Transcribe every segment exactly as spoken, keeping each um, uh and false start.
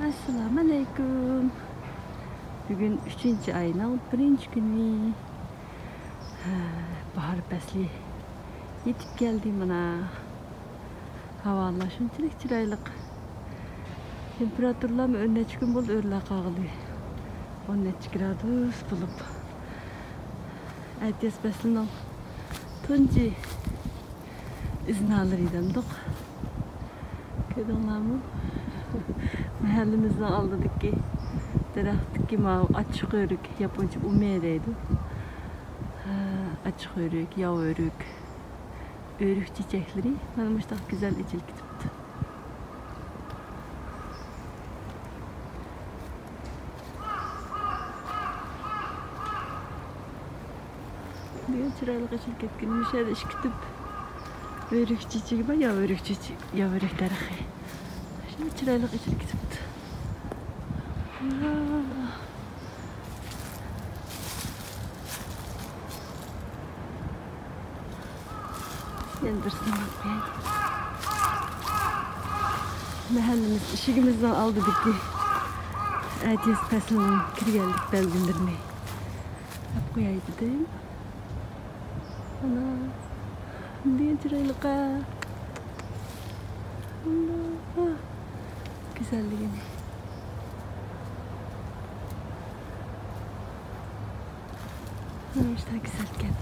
ئەسسالامۇئەلەيكۇم. بۈگۈن ئۈچىنچى ئاينىڭ بىرىنچى كۈنى. ھە، باھار پەسلى يېتىپ كەلدى مانا. ھاۋالار شۇنچىلىك چىرايلىق. تېمپېراتۇرىلارمۇ ئون نەچچە كۈن بولدى ئۆرلەپ قالغىلى. ئون نەچچە گرادۇس بولۇپ. ئەتىياز پەسلىنىڭ تۇنجى ئىزنالىرى دەمدۇق. كۆردۈڭلارمۇ؟ مەھەللىمىزنىڭ ئالدىدىكى دەرەختىكى ماۋۇ ئاچچىق ئۆرۈك، ياپونچە ئۇمې دەيدۇ. ھە، ئاچچىق ئۆرۈك، ياۋا ئۆرۈك، ئۆرۈك چېچەكلىرى مانا مۇشۇنداق گۈزەل ئېچىلىپ كېتىپتۇ. بۈگۈن چىرايلىق ئېچىلىپ كەتكەن. مۇشۇ يەردە ئىككى تۈپ ئۆرۈك چېچىكى بار، ياۋا ئۆرۈك چېچىكى، ياۋا ئۆرۈك دەرىخى. شۇ چىرايلىق ئېچىلىپ كېتىپتۇ. يەنە بىرسىنى ئېلىپ قوياي. مەھەللىمىز ئىشىكىمىزنىڭ ئالدىدىكى ئەتىياز پەسلىنىڭ كىرگەنلىك بەلگىلىرىنى ئېلىپ قوياي دېدىم. ئانا، نېمە چىرايلىق ھە. ئانا، گۈزەللىكىنى. مانا مۇشۇنداق گۈزەلكەن.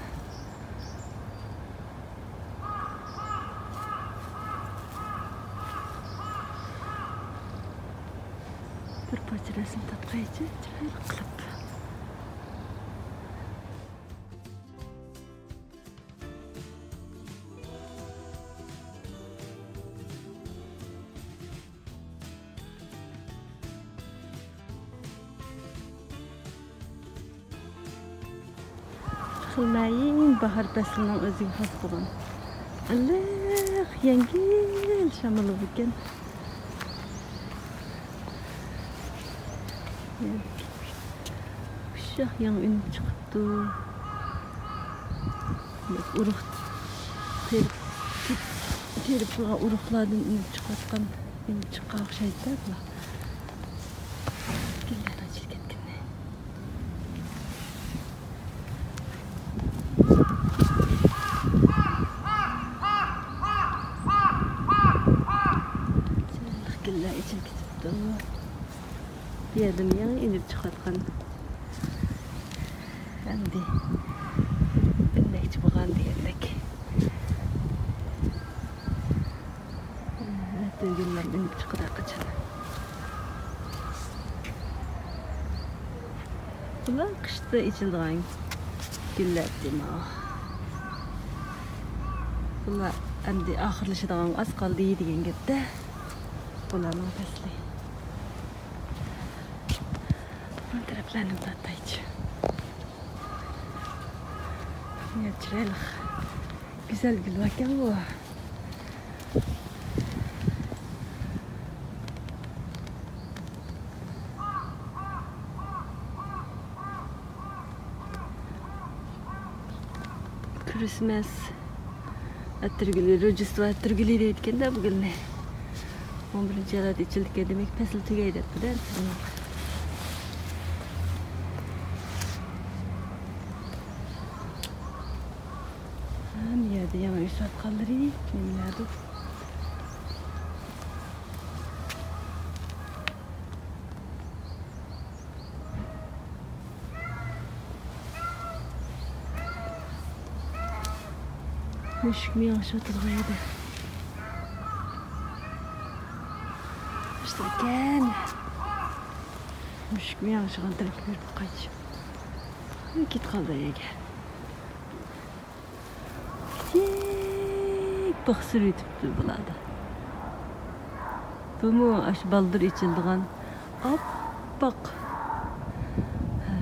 بىر پارچە رەسىم تارتقايچۇ، چىرايلىق قىلىپ. خىلمۇخىل باھار پەسلىنىڭ ئۆزىگە خاس بولغان ئىللىق، يەڭگىل شامىلى بىكەن. ئۇششاق يېڭى ئۈنۈپ چىقىپتۇ. ئۇرۇق تېرىپ، تېرىپ تۇرغان ئۇرۇقلاردىن ئۈنۈپ چىقىۋاتقان، ئۈنۈپ چىققان ئوخشايدۇ بۇلار. گۈللەر ئاچىلىپ كەتكەن. چىرايلىق گۈللەر ئېچىلىپ كېتىپتۇ. بۇ يەردىن يېڭى ئۈنۈپ چىقىۋاتقان. ئەمدى ئۈنمەكچى بولغان دېگەندەك. نەتىجىلەر ئۈنۈپ چىقىدۇ قاچان. بۇلار قىشتا ئېچىلىدىغان گۈللەر دېمە. بۇلار ئەمدى ئاخىرلىشىدىغان، ئاز قالدى دېگەن گەپتە. بۇلارنىڭ پەسلى. بۇ تەرەپلەرنى تارتايچۇ. يا، چىرايلىق. گۈزەل گۈل ئىكەن بۇ. كرىسمەس ئەتىرگۈلى، روژدېستۋو ئەتىرگۈلى دەيدىكەن-دە بۇ گۈلنى. ئون بىرىنچى ئايلاردا ئېچىلىدىكەن، دېمەك، پەسلى تۈگەي دەپتۇ-دە. ھە، نېمە يەردە يېڭى ئۆسۈۋاتقانلىرى، نېمىلەردۇ؟ مۈشۈك مېڭىشىۋاتىدىغان يەردە. ئىشتىكەن. مۈشۈك مېڭىشىغان تەرەپكە يۈرۈپ قايتىش. كېتىپ قالدى ئۆيگە. كىچىك باغ سۈرۈۋېتىپتۇ بۇلاردا. بۇمۇ ئاشۇ بالدۇر ئېچىلىدىغان ئاپئاق، ھە،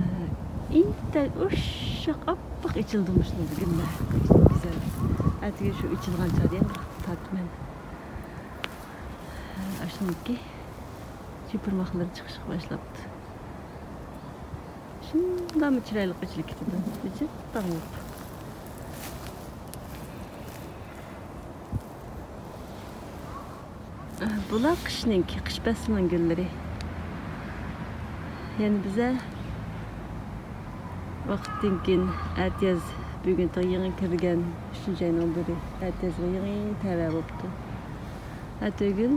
ئىنتايىن ئۇششاق ئاپئاق ئېچىلدى مۇشۇنىڭ بۈگۈنلەر. گۈزەل. ئەتىگەن شۇ ئېچىلغان چاغدا يەنە بىر تارتىمەن. ھە، ئاشۇنىڭكى چېپىرماقلىرى چىقىشقا باشلاپتۇ. شۇنداقمۇ چىرايلىق ئېچىلىپ كېتىدۇ. ئېچىپ داڭلىق. بۇلار قىشنىڭكى، قىش پەسلىنىڭ گۈللىرى. يەنە بىزە ۋاقىتتىن كېيىن ئەتىياز، بۈگۈن تېخى يېڭى كىرگەن، ئۈچىنچى ئاينىڭ بىرى، ئەتىيازغا يېڭى تەۋە بوپتۇ. ئەتىگۈل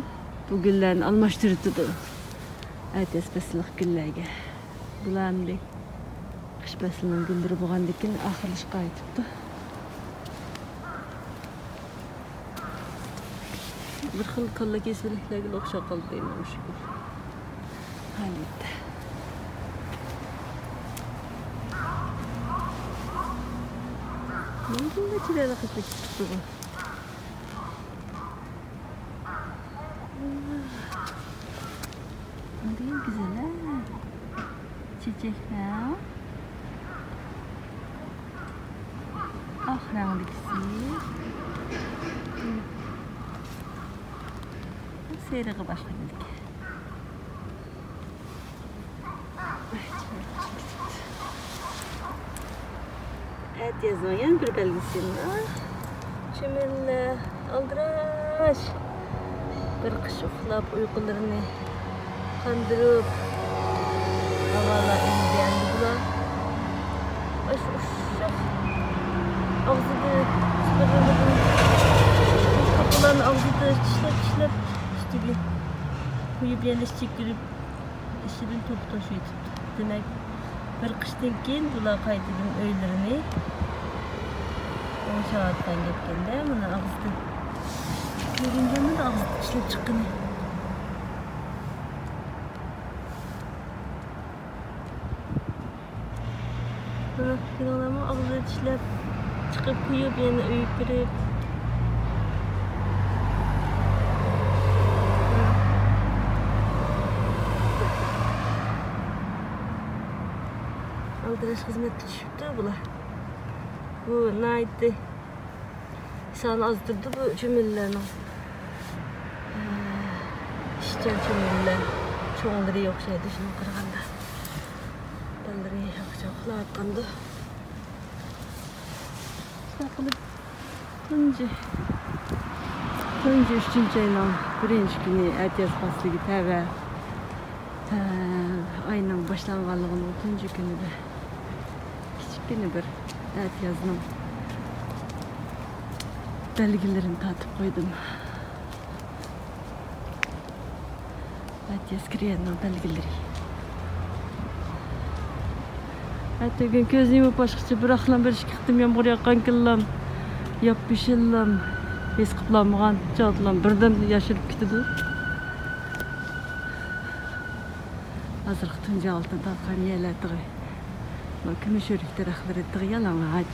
بۇ گۈللەرنى ئالماشتۇرۇۋېتىدۇ ئەتىياز پەسلىلىك گۈللەرگە. بۇلار ئەمدى قىش پەسلىنىڭ گۈللىرى بولغاندىكىن ئاخىرلىشىپ قېلىپتۇ. بىر خىل كاللا كېسىلىكلەرگە ئوخشاپ قالدى مانا شۇ گۈل. ھالىتى. نېمە گۈللەر چىرايلىق قىلىپ چىقىپتۇ بۇ؟ بۇنداق گۈزەل ھە. چېچەكلەر. ئاق رەڭدىكىسى. سېرىغى باشقا گۈلكەن. ئەتىيازنىڭ يەنە بىر بەلگىسى. چۈمۈلە، ئالدىراش. بىر قىش ئۇخلاپ، ئۇيقۇلىرىنى قاندۇرۇپ، ھاۋالار ئىزدەيدۇ بۇلار. ئاشۇ ئۇششاق ئاغزىدا، قاپىلارنى ئاغزىدا چىشلەپ، چىشلەپ، ئۈستىگە قويۇپ، يەنە ئىچىگە كىرىپ، ئىچىدىن توختاش يېتىپتۇ. دېمەك، بىر قىشتىن كېيىن بۇلار قايتىدىن ئۆيلىرىنى ئوڭشاۋاتقان گەپكەندە، مانا ئاغزىدىن. كۆرۈنگەنمىدى ئاغزىدىن چىشلەپ چىققىنى؟ مانا، كۆردۈڭلارمۇ؟ ئاغزىنى چىشلەپ چىقىپ قويۇپ، يەنە ئۆيگە كىرىپ. ئالدىراش خىزمەتكە چۈشۈپتۇ بۇلار. بۇ ناھايىتى سانى ئاز تۇرىدۇ بۇ چۈمۈلىلەرنىڭ. ئىشچان چۈمۈلىلەر. چوڭلىرى ئوخشايدۇ شۇنىڭغا قارىغاندا. بالىلىرى ياخشى ئۇخلاۋاتقاندۇ. شۇنداق قىلىپ تۇنجى، تۇنجى ئۈچىنچى ئاينىڭ بىرىنچى كۈنى، ئەتىياز پەسلىگە تەۋە. ھە، ئاينىڭ باشلانغانلىقىنىڭ تۇنجى كۈنىدە كىچىككىنە بىر ئەتىيازنىڭ بەلگىلىرىنى تارتىپ قويدۇم. ئەتىياز كىرگەننىڭ بەلگىلىرى. ئەتىگۈن كۆزنى يۇمۇپ ئاچقىچە بىراقلا بىر ئىككى قېتىم يامغۇر ياغقانكەنلا، ياپيېشىللا، ھېس قىلىپ بولمىغان چاغدىلا بىردىن ياشىرىپ كېتىدۇ. ھازىرقى تۇنجى ھالىتىنى تارتقان يەرلەر تېخى، كۈمۈش ئۆرۈك دەرەخلىرى تېخى يالىڭاچ.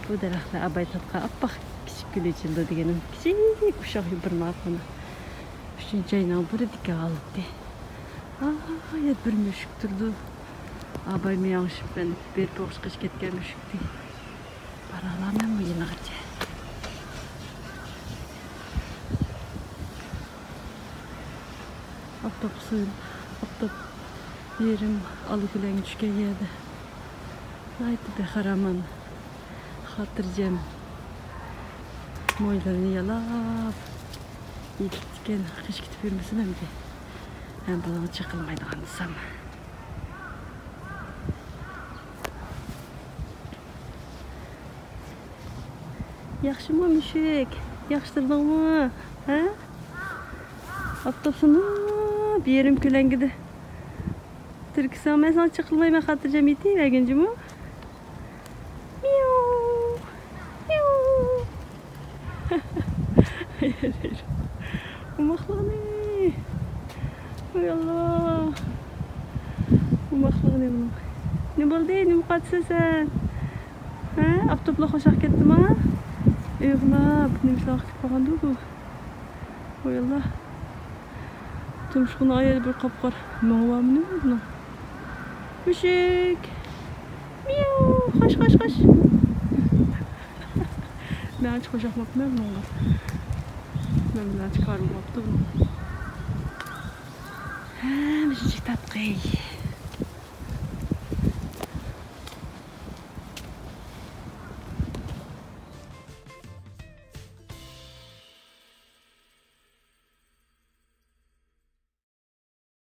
بۇ دەرەخلەر ئاباي تارتقان ئاپئاق كىچىك گۈل ئېچىلدى دېگىنىم. كىچىك ئۇششاق يوپۇرماق مانا. ئۈچىنچى ئاينىڭ بىرىدىكى ھالىتى. غايەت بىر مۈشۈك تۇرىدۇ. ئابايمۇ ياڭشىپ مەن بېرىپ ئوخشىغىچە كەتكەن مۈشۈكتى. بارالامەنمۇ يېنىغىچە. ئاپتاپقا سويۇن، ئاپتاپ يېرىم ئالا كۆلەڭگە چۈشكەن يەردە ناھايىتى بىخارامان، خاتىرجەم مويلىرىنى يالاپ يېتىپتىكەن. قىش كېتىپ يۈرمىسۇن ئەمدى. ھەم بۇنىڭغا چېقىلمايدىغان دېسەم. ياخشىمۇ مۈشۈك؟ ياخشى تۇردۇڭمۇ؟ ھە؟ ئاپتاپسىنىپ يېرىم كۆلەڭگىدە تۈركىسەڭ، مەن ساڭا چېقىلمايمەن، خاتىرجەم يېتىۋەرگىن جۇمۇ. مياۋ، مياۋ. ئوماقلىقنى. ۋاي ئاللا. ئوماقلىقنى. نېمە بولدى؟ نېمە قىلىۋاتىسەن سەن؟ ھە؟ ئاپتاپلا خوشاپ كەتتىما؟ ئېغىلاپ، نېمە ئىشلارغا كېتىپ قالغاندۇ بۇ؟ ۋاي ئاللا. تۇمشۇقىنىڭ ئايالى بىر قاپقارا. مېڭىۋارمۇ نېمە بۇنىڭ؟ مۈشۈك. مياۋ. قاچ، قاچ، قاچ. مەن ئانچە خوشاقماپتىمەن بۇنىڭغا. مەن بىلەن ئانچە كارىم بوپتۇ بۇنىڭ. ھە، مۇشۇنچىلىك تاپقىي.